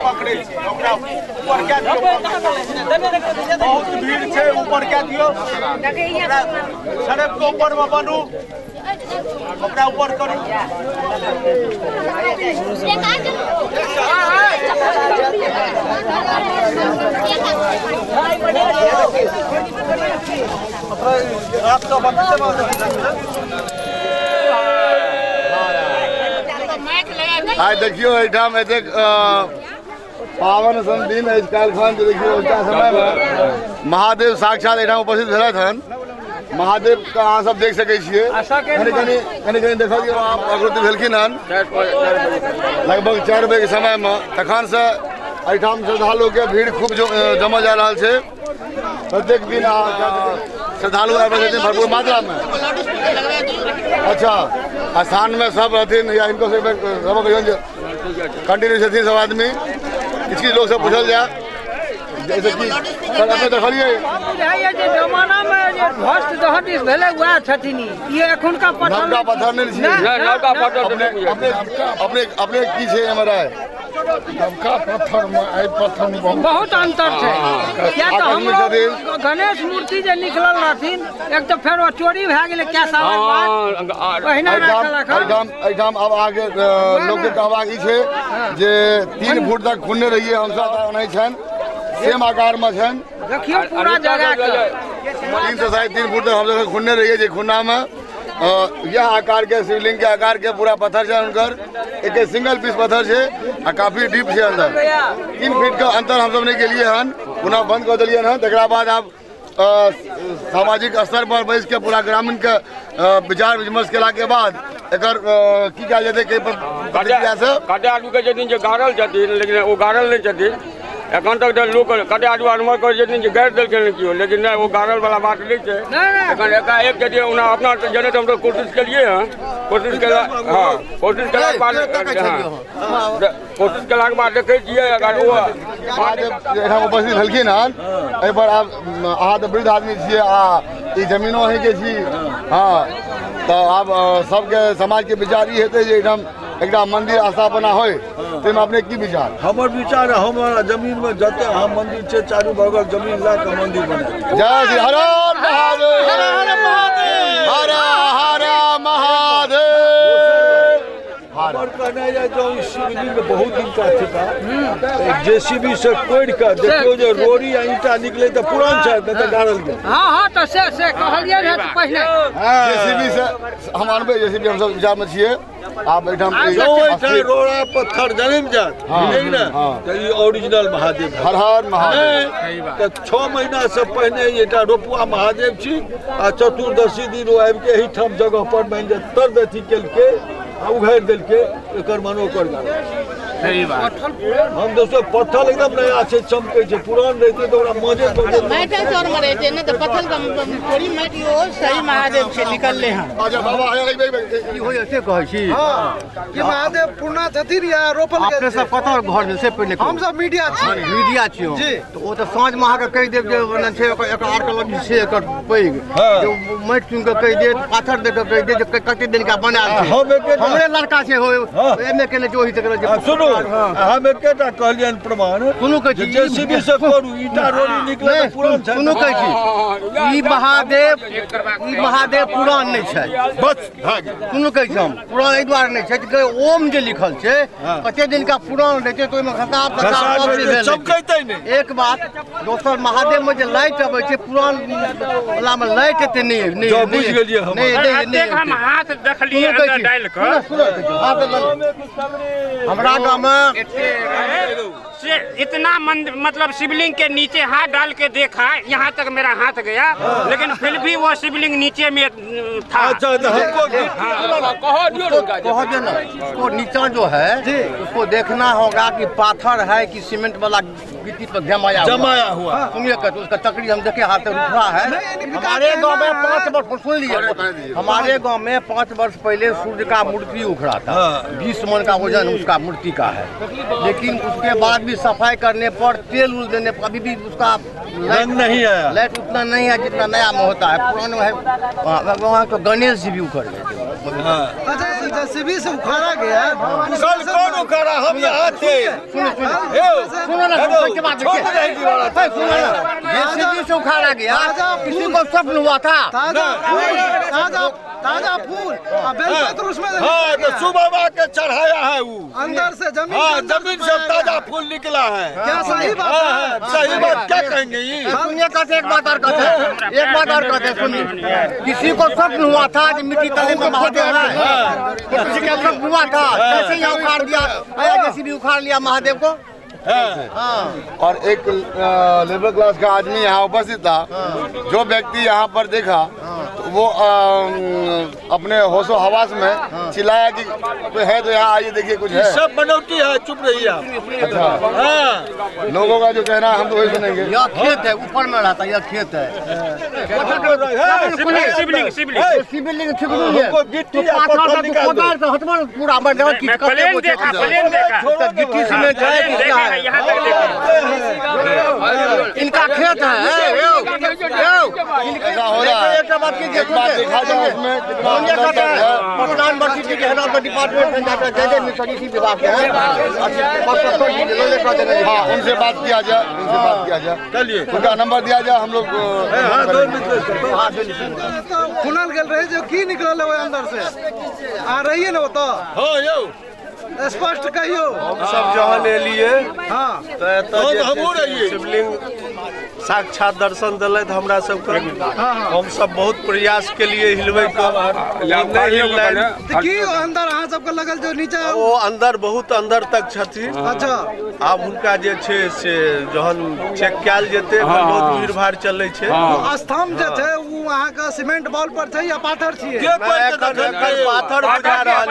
पकड़ै छै, ओकरा ऊपर कए दियौ। बहुत भीड़ छै, ऊपर कए दियौ ओकरा। सड़क के ऊपर मे बनू, ओकरा ऊपर करू। आइ देखियौ एहिठाम एतेक पावन सन दिन अछि काल्हिखन जे देखियौ ओहिका समयमे महादेव साक्षात एहिठाम उपस्थित भेलथि हन। महादेवके अहाँ सब देख सकै छियै। कनि कनि कनि कनि देखलियौ अहाँ अग्रवती भेलखिन हन लगभग 4 बजे के समयमे। तखनसँ एहिठाम श्रद्धालुके भीड़ खूब जमल जा रहल छै। प्रत्येक दिन श्रद्धालु आबि रहल छथिन भरपूर मात्रामे। अच्छा, स्थानमे सब रहथिन या हिनको सबक जे कंटिन्यू छथिन सब आदमी। किछु किछु लोकसँ पूछल जाय जैसे कि सर अपने देखलियै बुझाइए जे जमानामे जे ध्वस्त दहदिस भेलै वएह छथिन ई एखुनका पत्थर। नवका पत्थर नहि छियै, नवका पत्थर। अपने अपने अपने अपने की छै एहिमे राय? नवका पत्थरमे एहि पत्थरमे बहुत बहुत अंतर छै, किया तऽ हमरो गणेश मूर्ति जे निकलल रहथिन एक तऽ फेर ओ चोरी भए गेलै कए सालक बाद, पहिने राखल। एहिठाम एहिठाम आब अहाँके लोकके कहबाक ई छै जे 3 फुट तक खुनने रहियै हमसब, ओनाहि छनि, सेम आकारमे छनि। देखियौ पूरा जगह 3 से 3.5 फुट तक हमसब खुनने रहियै, जे खुन्नामे यह आकार के शिवलिंग के आकार के पूरा पत्थर छै हुनकर। एक सिंगल पीस पत्थर छै आ काफी डीप छै अंदर। 3 फीट के अंतर हमसब नहि गेलियै हन, पुनः बंद कऽ देलियै हन। तकरा बाद आब सामाजिक स्तर पर बैस के पूरा ग्रामीण के विचार विमर्श केला के बाद एकर की कयल जेतै के प्रतिक्रिया से कते आदमी कहै छथिन जे गाड़ल छथिन, लेकिन ओ गाड़ल नहि छथिन एखन तक। तऽ लोक कते आदमी अनुमान करै छथिन जे गाड़ि देलखिन केओ, लेकिन नहि, ओ गाड़ल वाला बात नहि छै। एखन एकाएक छथिन। ओना अपना जनैत हम तऽ कोशिश केलियै हँ, कोशिश केला, हँ, कोशिश केलाके बाद, हँ, कोशिश केलाके बाद देखै छियै अगर ओ महादेव एहिठाम उपस्थित भेलखिन हन एहिपर। आब अहाँ तऽ वृद्ध आदमी छियै आ ई जमीनो अहीँके छी। हँ, तऽ आब सबके समाजके विचार ई हेतै जे एहिठाम एकटा मंदिर स्थापना होइ, ताहिमे अपने की विचार? हमर विचार, हमर जमीनमे जते अहाँ मंदिर छै चारू बगल जमीन लए कऽ मंदिर बना। जय श्री हर हर महादेव, हर हर महादेव, हर हर महादेव। हमर कहनाइ यऽ जँ ई शिवलिंग बहुत दिनका थिका तऽ जेसीबी से कोड़ि कऽ देखियौ जे रोड़ी आ ईंटा निकले तऽ पुरान छै, नहि तऽ गाड़ल गेल। हँ हँ, तऽ से कहलियै रहए तऽ पहिने जेसीबी से हम अनबै जेसीबी, हमसब विचारमे छियै। आब एहिठाम जँ ओहिठाम रोड़ा पत्थर जनमि जायत, ठीक ने, तऽ ई ओरिजिनल महादेव। हर हर महादेव। तऽ 6 महीनासँ पहिने एकटा रोपुआ महादेव छी आ चतुर्दशी दिन ओ आबि कऽ एहिठाम जगह पर मानि लिअ तर्द अथी केलकै आ उघारि देलकै, एकर माने ओकर गाड़ल। हम दोस्तों पत्थर एकदम नया छै, चमकै छै। पुरान रहितै तऽ ओकरा मजे माटि चौर मे रहितै ने तऽ पत्थर थोड़ी माटि। ओ सही महादेव छै निकलले हन। अच्छा बाबा, एक बेर की होइए से कहै छी कि महादेव पुरना छथिन या रोपल गेल? अपने सब कतऽ घर भेल से पहिले। हम सब मीडिया छी। मीडिया छी जी। तऽ ओ तऽ साँझमे अहाँके कहि देब जे ओना छै एकर आर्कोलॉजी छै एकर पैघ, जे माटि चुनि कऽ कहि देत, पाथर दऽ कऽ कहि देत जे कते दिनका बनायल छै। हमरे लड़का छै हो, एमे केने छै, ओहि तक। सुनू, हम एकेटा कहलियनि प्रमाण। सुनू, कहै छी जेसीबी से करू, ईटा रोड़ी निकले तऽ पुरान छै। सुनू, कहै छी ई महादेव, ई महादेव पुरान नहि छै, बस भए गेल। सुनू, कहै छी हम पुरान एहि दुआरे नहि छै कि ओम जे लिखल छै, कते दिनका पुरान रहै छै तऽ ओहिमे घसाव तसाव सब चीज भेल। चमकैतै नहि। एक बात। दोसर, महादेव में जे लाइट अबै छै, पुरान वाला में लाइट एते नहि नहि। जँ बुझि गेलियै हम। नहि नहि नहि, हम हाथ देखलियै सुनू, कहै अंदर छी, डालि कऽ। सुनू, कहै छी, हाथ हमरा गाँव में से इतना मंदिर, मतलब शिवलिंग के नीचे हाथ डाल के देखा, यहाँ तक मेरा हाथ गया, लेकिन फिर भी वो शिवलिंग नीचे में था। अच्छा, तऽ हमको कह देना उसको, नीचा जो है उसको देखना होगा कि पाथर है कि सीमेंट वाला गिट्टी पर जमाया हुआ। जमाया हुआ। सुनिए, कहते उसका तकड़ी हम देखे, हाथ उठा है। हमारे गांव में 5 वर्ष, सुन लीजिए, हमारे गांव में 5 वर्ष पहले सूर्य का मूर्ति उखड़ा था। 20 मन का वजन उसका मूर्ति का है, लेकिन उसके बाद भी सफाई करने पर, तेल उल देने पर अभी भी उसका रंग नहीं आया, लाइट उतना नहीं है जितना नया में होता है। पुराना है। वहाँ तो गणेश जी भी उखड़ गए थे। अच्छा, जेसीबी से उखाड़ा गया। कल कौन उखाड़ा? हम यहाँ थे। सुनो ना, जेसीबी से उखाड़ा गया, किसी को स्वप्न हुआ था। ताजा ताजा ताजा फूल बेलपत्र उसमें। हाँ, तो सुबह के चढ़ाया है वो अंदर से जमीन। हाँ, जमीन से ताजा फूल निकला है। क्या सही बात है? सही बात क्या कहेंगे ये? सुनिए, कहते एक बात और कहते, एक बात और कहते, सुनिए। किसी को स्वप्न हुआ था कि मिट्टी तले में महादेव है, किसी का स्वप्न हुआ था, कैसे यहाँ उखाड़ दिया? आया जैसे भी उखाड़ लिया महादेव को। हाँ। और एक लेबर क्लास का आदमी यहाँ उपस्थित था। जो व्यक्ति यहाँ पर देखा तो वो अपने होशो हवास में चिल्लाया कि कोई है तो यहाँ आइए देखिए कुछ है। सब बनौटी है, चुप रहिए आप। अच्छा, हाँ। लोगों का जो कहना है हम तो वही सुनेंगे। यह खेत है, ऊपर में रहता है, यह खेत है। शिवलिंग शिवलिंग शिवलिंग पूरा गिट्टी सीमेंट है, इनका खेत है। डिपार्टमेंट विभाग के हैं, उनसे बात किया जाए, उनसे बात किया जाए। चलिए, उनका नंबर दिया जाए। हम लोग खुनल गेल रहे जो की निकल अंदर से आ रही है ना, वो तो स्पष्ट कहियो। हम सब जहन एलिए। हाँ, तो शिवलिंग साक्षात दर्शन दिलथि हमरा सबके। हम सब बहुत प्रयास के लिए हिलबै के, नहीं हिललनि। की अंदर अहाँ सबके लगल जो नीचा? ओ अंदर बहुत अंदर तक छथिन। अच्छा, आब हुनका जे छै से जहन चेक कयल जेतै, बहुत भीड़ भाड़ चलै छै। स्तंभ जे छै ओ अहाँके सीमेंट बॉल पर छै या पाथर छियै? पाथर बुझा रहल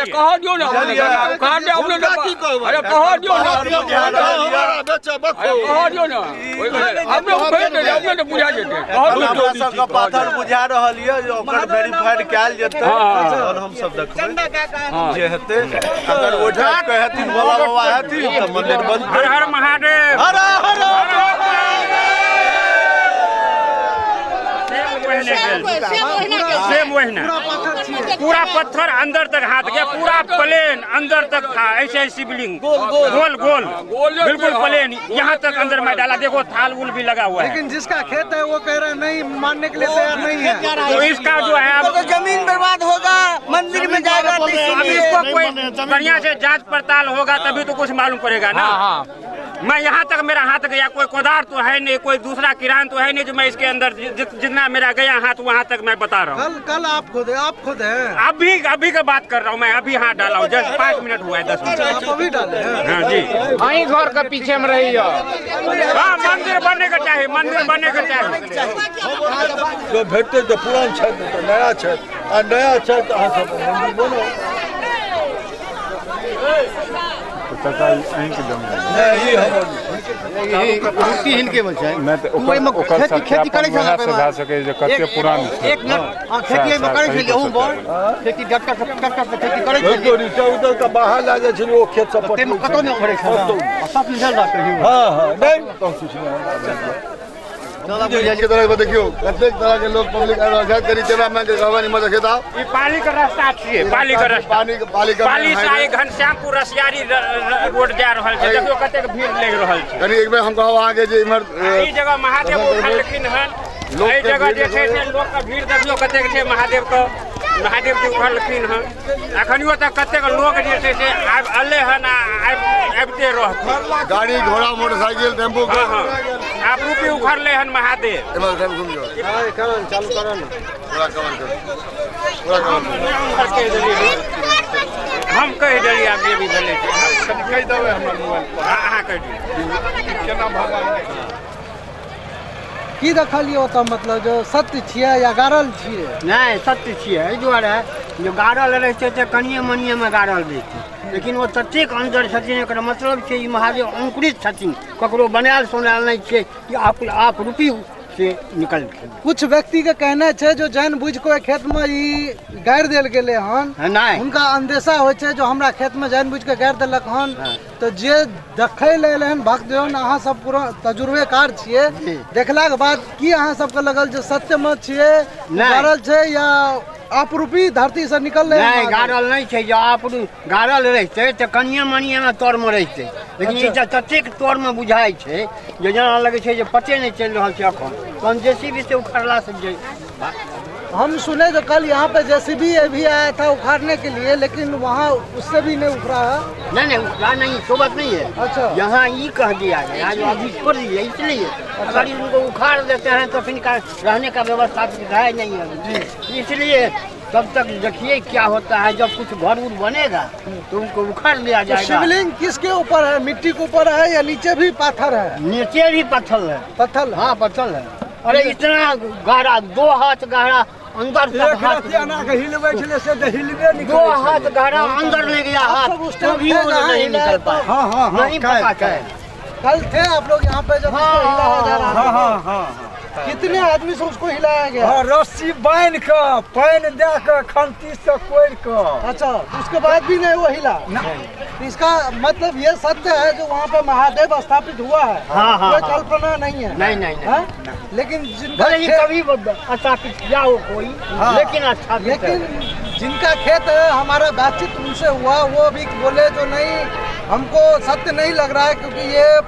कह दियौ ना, अरे कह दियौ ना, पाथर बुझा रहल यऽ, ओकर वेरीफाइड कयल जेतै तहन हम सब देखबै जे हेतै। अगर ओहि टाइप के हेथिन भोला बाबा हेथिन तऽ मंदिर बंद। हर हर महादेव, हर हर सेम वही ना, पूरा पत्थर अंदर तक हाथ गया, पूरा प्लेन अंदर तक था। ऐसे शिवलिंग गोल गोल बिल्कुल प्लेन यहाँ तक अंदर में डाला। देखो थाल उल भी लगा हुआ है। लेकिन जिसका खेत है वो कह रहा है नहीं, मानने के लिए तैयार नहीं है। तो इसका जो है तो जमीन बर्बाद होगा, मंदिर में जाएगा। अब इसको कोई बढ़िया से जांच पड़ताल होगा तभी तो कुछ मालूम पड़ेगा ना। मैं यहाँ तक मेरा हाथ गया, कोई कोदार तो है नहीं, कोई दूसरा किरान तो है नहीं जो मैं इसके अंदर जितना मेरा गया हाथ वहाँ तक मैं बता रहा हूँ। कल कल आप खुद हैं? अभी अभी का बात कर रहा हूँ मैं, अभी हाथ डाला हूँ, जस्ट 5 मिनट हुआ है, 10 मिनट। आप अभी डाले हैं? हाँ जी, वहीं घर के पीछे में रही है। हाँ, मंदिर बनने का चाहिए, मंदिर बनने का चाहिए। जो भेटते तो पुरान छथि, नया छथि, आ नया छथि अहाँ सब मंदिर बनाउ। मूर्ति हिनके में छै। खेती करै छै, भए सकै जे कते पुरान छै। एक मिनट, खेती एहिमे करै छै, गहूम बर खेती ट्रैक्टर से खेती करै छै। उधर के बाहर लए जाइ छै ओ खेत सब पर, कतौ नहि उभरै छै। सब निकल जात है। हां हां, नहि तो किछु नहि। तरह देखियो कतेक तरह के लोग पब्लिक आबि रहल छथि। कनि कैमरामैन के कहबनि इम्हर देखेता। ई पाली के रास्ता छियै, पाली के रास्ता, पाली के पाली से आइ घनश्यामपुर रसियारी रोड जा रहल छै। देखियो कतेक भीड़ लागि रहल छै। कनि एक बेर हम कहब अहाँके जे इम्हर ई जगह महादेव उठलखिन हन। एहि जगह जे छै से लोक के भीड़ देखियो कतेक छै। महादेव के महादेव जी उठलखिन हन। अखनियो तक कतेक लोक जे छै से आबि अलै हन आ आबिते रहथिन। गाड़ी घोड़ा मोटरसाइकिल टेम्पू। हाँ हाँ, आप रूपी उखड़ले हन महादेव। चालू करो ना, पूरा कवर करो, पूरा कवर करो। हम कहि देलियै, आब जे भी भेलै कहि देबै हमर मोबाइल पर। अहाँ कहि दियौ केना भगवान की देखलियै ओतऽ, मतलब जो सत्य छियै या गाड़ल छियै? नहि, सत्य छियै। एहि दुआरे जो गाड़ल रहै छै तऽ कनिए मनिएमे गाड़ल रहै छै, लेकिन ओ ततेक अंदर छथिन, एकर मतलब छै ई महादेव अंकुरित छथिन, ककरो बनायल सोनायल नहि छै। ई आप रूपी से निकल। कुछ व्यक्ति के कहना छै जो जान बुझ के खेत में ई गाड़ि देल गेलै हन, हुनका अंदेशा होइ छै जो हमरा खेत में जान बुझ के गाड़ि देलक हन। तो जे देखै लए एलै हन भक्तजन, अहाँ सब पूरा तजुर्बेकार छियै, देखलाके बाद की अहाँ सबके लगल जे सत्यमे छियै गाड़ल छै या अपरूपी धरती से निकललै? नहि, गाड़ल नहि छै। जँ अपरू गाड़ल रहितै तऽ कनिए मनिएमे तरमे रहितै, लेकिन ई तऽ ततेक तरमे बुझाइ छै जे जेना लगै छै जे पते नहि चलि रहल छै एखन। तहन जेसीबी से उखाड़लासँ जे हम सुने जो कल यहाँ पे जेसीबी भी आया था उखाड़ने के लिए, लेकिन वहाँ उससे भी नहीं उखड़ा है। नहीं नहीं, उखड़ा नहीं, सो बात नहीं है। अच्छा, यहाँ ये कह दिया गया जो अभी छोड़ दिया, इसलिए अगर इनको उखाड़ देते हैं तो फिर रहने का व्यवस्था है नहीं है, इसलिए तब तक देखिए क्या होता है। जब कुछ घर उर बनेगा तो उनको उखाड़ लिया जाएगा। शिवलिंग किसके ऊपर है? मिट्टी के ऊपर है या नीचे भी पत्थर है? नीचे भी पत्थर है। पत्थर? हाँ, पत्थर है। अरे इतना गहरा, 2 हाथ गहरा अंदर तक, हाथ 2 हाथ गहरा अंदर ले गया हाथ, तो भी वो नहीं निकल पाए। हाँ, नहीं पता चला। कल थे आप लोग यहाँ पे जब इसको हिलाया जा रहा था? हाँ हाँ। कितने आदमी से उसको हिलाया गया? हाँ, रस्सी बांध के पानी दे के खंती से कोड़ के। अच्छा, उसके बाद भी नहीं वो हिला? नहीं। इसका मतलब ये सत्य है जो वहाँ पे महादेव स्थापित हुआ है। हाँ, हाँ, कोई कल्पना नहीं है। नहीं नहीं, नहीं। लेकिन जिनका कभी स्थापित किया हो कोई, हाँ, लेकिन स्थापित, लेकिन जिनका खेत है, हमारा बातचीत उनसे हुआ, वो भी बोले जो नहीं हमको सत्य नहीं लग रहा है, क्योंकि ये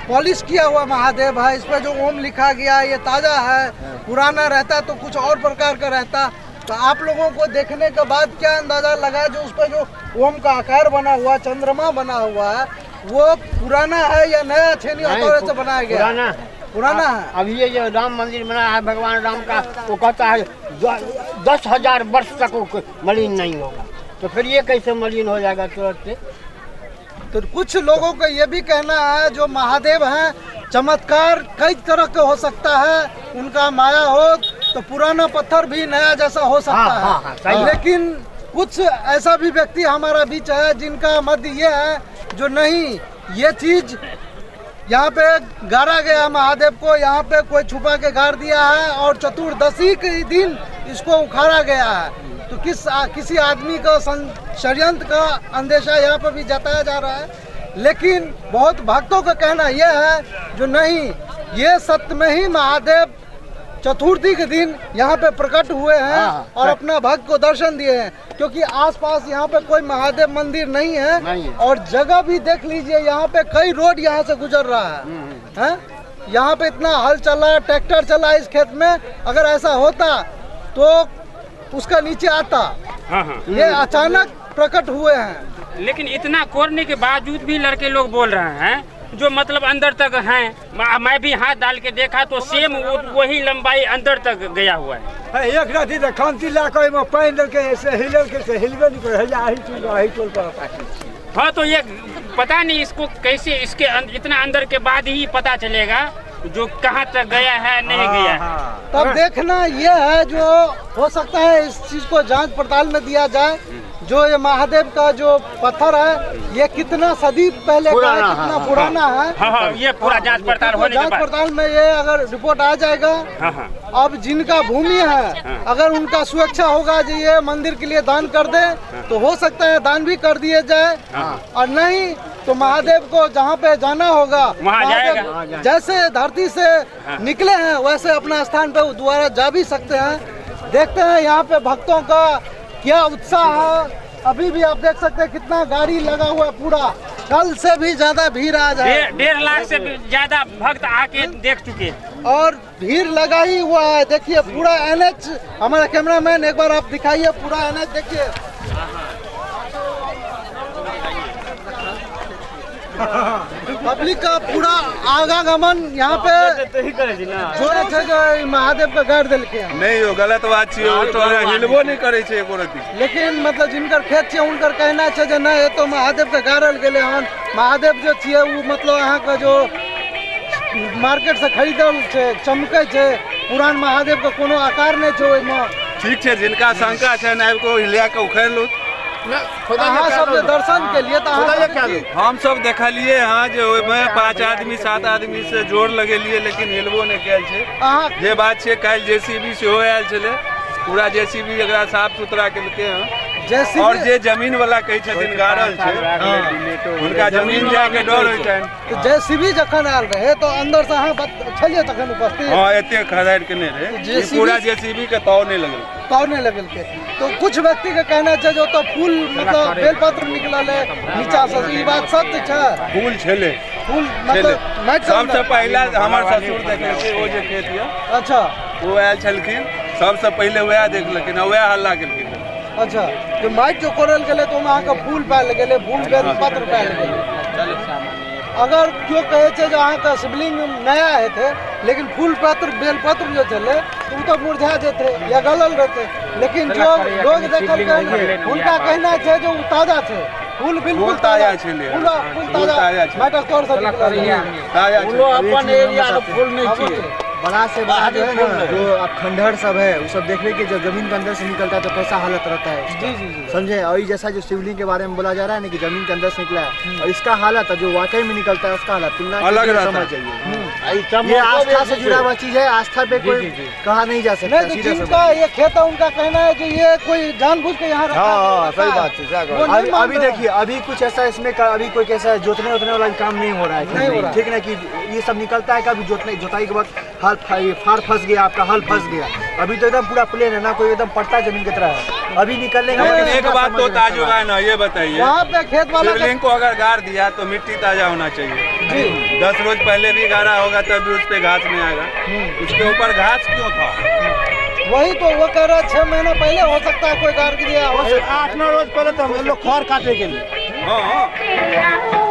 पॉलिश किया हुआ महादेव है, इस पर जो ओम लिखा गया है ये ताज़ा है, पुराना रहता तो कुछ और प्रकार का रहता। तो आप लोगों को देखने के बाद क्या अंदाज़ा लगा जो उस पर जो ओम का आकार बना हुआ, चंद्रमा बना हुआ है, वो पुराना है या नया छेनी हथौड़े से बनाया गया? पुराना है। पुराना है। अभी ये जो राम मंदिर बना है भगवान राम का, वो कहता है 10,000 वर्ष तक वो मलिन नहीं होगा, तो फिर ये कैसे मलिन हो जाएगा तुरंत से? तो कुछ लोगों का ये भी कहना है जो महादेव हैं चमत्कार कई तरह के हो सकता है, उनका माया हो तो पुराना पत्थर भी नया जैसा हो सकता है। हाँ, हाँ, लेकिन कुछ ऐसा भी व्यक्ति हमारा बीच है जिनका मत ये है जो नहीं, ये चीज यहाँ पे गाड़ा गया महादेव को, यहाँ पे कोई छुपा के गाड़ दिया है और चतुर्दशी के दिन इसको उखाड़ा गया है। तो किसी आदमी का षड्यंत्र का अंदेशा यहाँ पर भी जताया जा रहा है, लेकिन बहुत भक्तों का कहना यह है जो नहीं, ये सत्य में ही महादेव चतुर्थी के दिन यहाँ पे प्रकट हुए हैं और अपना भक्त को दर्शन दिए हैं, क्योंकि आसपास यहाँ पे कोई महादेव मंदिर नहीं है, नहीं है। और जगह भी देख लीजिए, यहाँ पे कई रोड यहाँ से गुजर रहा है, है? यहाँ पे इतना हल चला, ट्रैक्टर चला इस खेत में, अगर ऐसा होता तो उसका नीचे आता। हाँ हाँ। ये अचानक प्रकट हुए हैं, लेकिन इतना कोरने के बावजूद भी लड़के लोग बोल रहे हैं जो मतलब अंदर तक हैं। मैं भी हाथ डाल के देखा तो सेम वही लंबाई अंदर तक गया हुआ है। एक राति तो खंती ला के पानी दल से हिलल के से हिलबे नहीं करे, आही टोल पर। हाँ, तो ये पता नहीं इसको कैसे, इसके इतना अंदर के बाद ही पता चलेगा जो कहाँ तक गया है नहीं गया है। तब देखना ये है जो हो सकता है इस चीज को जांच पड़ताल में दिया जाए, जो ये महादेव का जो पत्थर है ये कितना सदी पहले का है, कितना पुराना है। हाँ हाँ, ये पूरा जांच पड़ताल होने के जांच बाद पड़ताल में ये अगर रिपोर्ट आ जाएगा। हाँ हाँ। अब जिनका भूमि है अगर उनका सुरक्षा होगा जो ये मंदिर के लिए दान कर दे तो हो सकता है दान भी कर दिए जाए, और नहीं तो महादेव को जहाँ पे जाना होगा वहाँ जाएगा। जैसे धरती से निकले हैं वैसे अपना स्थान पे दोबारा जा भी सकते हैं। देखते हैं यहाँ पे भक्तों का क्या उत्साह है। अभी भी आप देख सकते हैं कितना गाड़ी लगा हुआ है, पूरा कल से भी ज्यादा भीड़ आज है। 1.5 लाख से ज्यादा भक्त आके देख चुके हैं और भीड़ लगा ही हुआ है। देखिए पूरा एनएच, हमारा कैमरामैन एक बार आप दिखाइए पूरा एनएच देखिए। पब्लिक का पूरा आवागमन यहाँ पे जोरे छै जो महादेव के गाड़ देल के नहीं यो गलत बात छी, ओ तो हिलबो नहीं करे छै एको रति। लेकिन मतलब जिनकर खेत छै हुनकर कहना छै जे नहीं तो महादेव के गाड़ल गेले हन। महादेव जो छियै उ मतलब अहाँ के जो मार्केट से खरीदल छै, चमकै छै, पुरान महादेव के कोनो आकार नहीं छै ओहिमे। ठीक छै, जिनका शंका छै आबि के हिला के उखाड़ि लू। अहाँ सब जे दर्शन के लिए तऽ हम सब देखलिए हाँ जे ओहिमे 5 आदमी 7 आदमी से जोर लगेलिए, लेकिन हिलबो नहि कयल छै। जे बात छै, काल्हि जेसीबी सेहो आयल छलै, पूरा जेसीबी एकरा साफ सुथरा केलकै हँ। और जे जमीन वाला कहै छथिन गाड़ल छै, हुनका जमीन जाय के डर होइ छनि। तऽ जेसीबी जखन आयल रहे तऽ अंदर से अहाँ छलियै तखन उपस्थित? हाँ, एते खदारि के नहि रहे, पूरा जेसीबी के ताव नहि लगल, ताव नहि लगलकै। तो कुछ व्यक्ति के कहना छै जे ओतऽ फूल मतलब बेलपत्र निकलल है नीचा से, ई बात सत्य छै? फूल छलै, फूल मतलब सबसे पहिला हमर ससुर देखलकै, ओ जे खेत यऽ, अच्छा, ओ आयल छलखिन, सबसे पहिले वएह देखलखिन आ वएह हल्ला केलखिन। अच्छा, तो माटि जो कोरल गेलै तऽ ओहिमे अहाँके फूल पायल गेलै, फूल बेलपत्र पायल गेलै। अगर केओ कहै छै जे अहाँके शिवलिंग नया हेतै, लेकिन फूल पत्र बेलपत्र जे छलै तऽ ओ तऽ मुरझा जेतै या गलल रहतै, लेकिन जो लोग देखलकै हुनका कहना छै जे ओ ताजा छै, फूल बिल्कुल ताजा छलै, फूल ताजा माटिक तौर से निकलल, ताजा अपन एरिया के फूल नहि छै। बड़ा से बड़ा जो है ना, जो आप खंडहर सब है वो सब देख रहे कि जब जमीन के अंदर से निकलता है तो कैसा हालत रहता है। जी जी जी, समझे। और ये जैसा जो शिवलिंग के बारे में बोला जा रहा है ना कि जमीन के अंदर से निकला है, और इसका हालत जो वाकई में निकलता है उसका हालत तुलना अलग समझ जाइए। ये आस्था से जुड़ा हुआ चीज है, आस्था पे कोई कहा नहीं जा सकता। जिनका ये खेत है उनका कहना है कि ये कोई जानबूझ के यहाँ। हाँ, सही बात है। अभी देखिए, अभी कुछ ऐसा इसमें अभी कोई कैसा जोतने उतने वाला काम नहीं हो रहा है, ठीक ना, कि ये सब निकलता है कभी जोतने जोताई के वक्त हल फार फंस गया आपका, हल फंस गया। अभी तो एकदम पूरा प्लेन है ना, कोई एकदम पट्टा जमीन की तरह है। अभी निकलने का एक बात तो ताजुब है ना, ये बताइए, वहाँ पे खेत वाला शिवलिंग को अगर गाड़ दिया तो मिट्टी ताजा होना चाहिए जी। 10 रोज पहले भी गाड़ा होगा तब भी उस पे घास नहीं आएगा, उसके ऊपर घास क्यों था? वही तो वो कह रहा है 6 महीना पहले हो सकता है कोई गाड़ दिया। 8-9 रोज पहले तो हम लोग खर काटे के लिए। हाँ।